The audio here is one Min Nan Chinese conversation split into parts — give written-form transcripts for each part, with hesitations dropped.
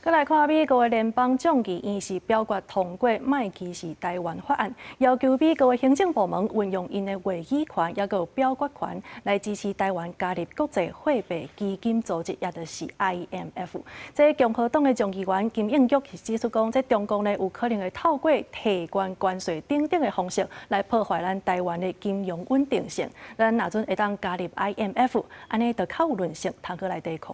閣來看美國的聯邦眾議院是表決通過莫歧視臺灣法案，要求美國的行政部門運用𪜶的話語權，抑閣有表決權來支持臺灣加入國際貨幣基金組織，也就是 IMF。這共和黨的眾議員金應玉是指出講，這中共呢有可能會透過提懸關稅等等的方式來破壞咱臺灣的金融穩定性。咱若準會當加入 IMF，按呢就較有韌性，通閣來抵抗。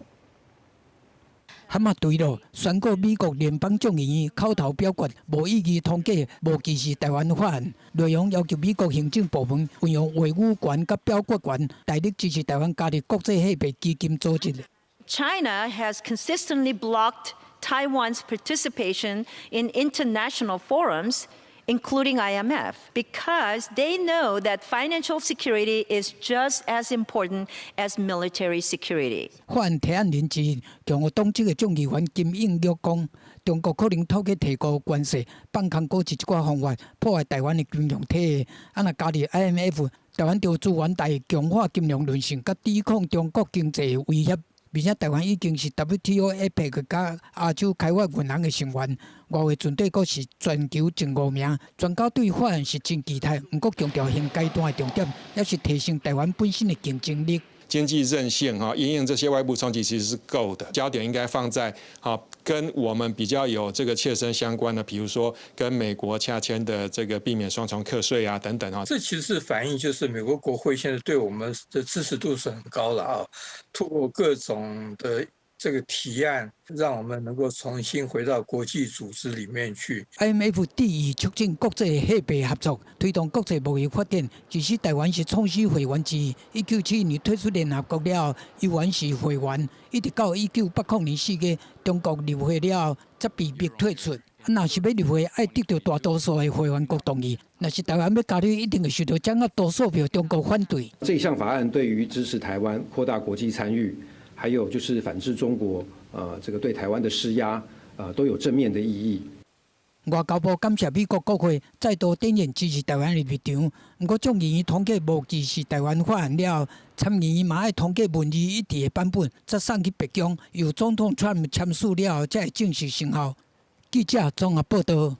喊啊對囉，宣告美國聯邦眾議院口頭表決無異議通過無歧視臺灣法案，內容要求美國行政部門運用話語權佮表決權，大力支持臺灣加入國際貨幣基金組織。 China has consistently blocked Taiwan's participation in international forums, including IMF, because they know that financial security is just as important as military security. 法案提案人之一，共和黨籍的眾議員金應玉講，中國可能透過提高關稅、放空股市這寡方法，破壞臺灣的金融體系。啊，若加入 IMF，臺灣就資源來強化金融韌性，佮抵抗中國經濟的威脅。而且臺灣已經是 WTO、APEC 佮亞洲開發銀行的成員，外匯存底閣是全球前五名。專家對法案是真期待，毋過強調現階段的重點，抑是提升臺灣本身的競爭力。經濟韌性哈，因應這些外部衝擊其實是夠的。焦點應該放在哈跟我們比較有這個切身相關的，比如說跟美國洽簽的這個避免雙重課稅啊等等啊。這其實是反映就是美國國會現在對我們的支持度是很高的啊，透過各種的這個提案，讓我們能夠重新回到國際組織裡面去。 IMF 致力促進國際貨幣合作，推動國際貿易發展。其實臺灣是創始會員之一，1971年退出聯合國了後，猶原是會員，一直到1980年4月，中國入會了後，才被迫退出。若是欲入會，愛得著大多數的會員國同意。若是臺灣欲加入，一定會受到掌握多數票中國反對。這項法案對於支持臺灣擴大國際參與，還有就是反制中國，這個對臺灣的施壓，都有正面的意義。外交部感謝美國國會再度展現支持臺灣的立場。毋過眾議院通過無歧視臺灣法案了後，參議院嘛愛通過文字一致的版本，才送去白宮，由總統川普簽署了後，才會正式生效。記者綜合報道。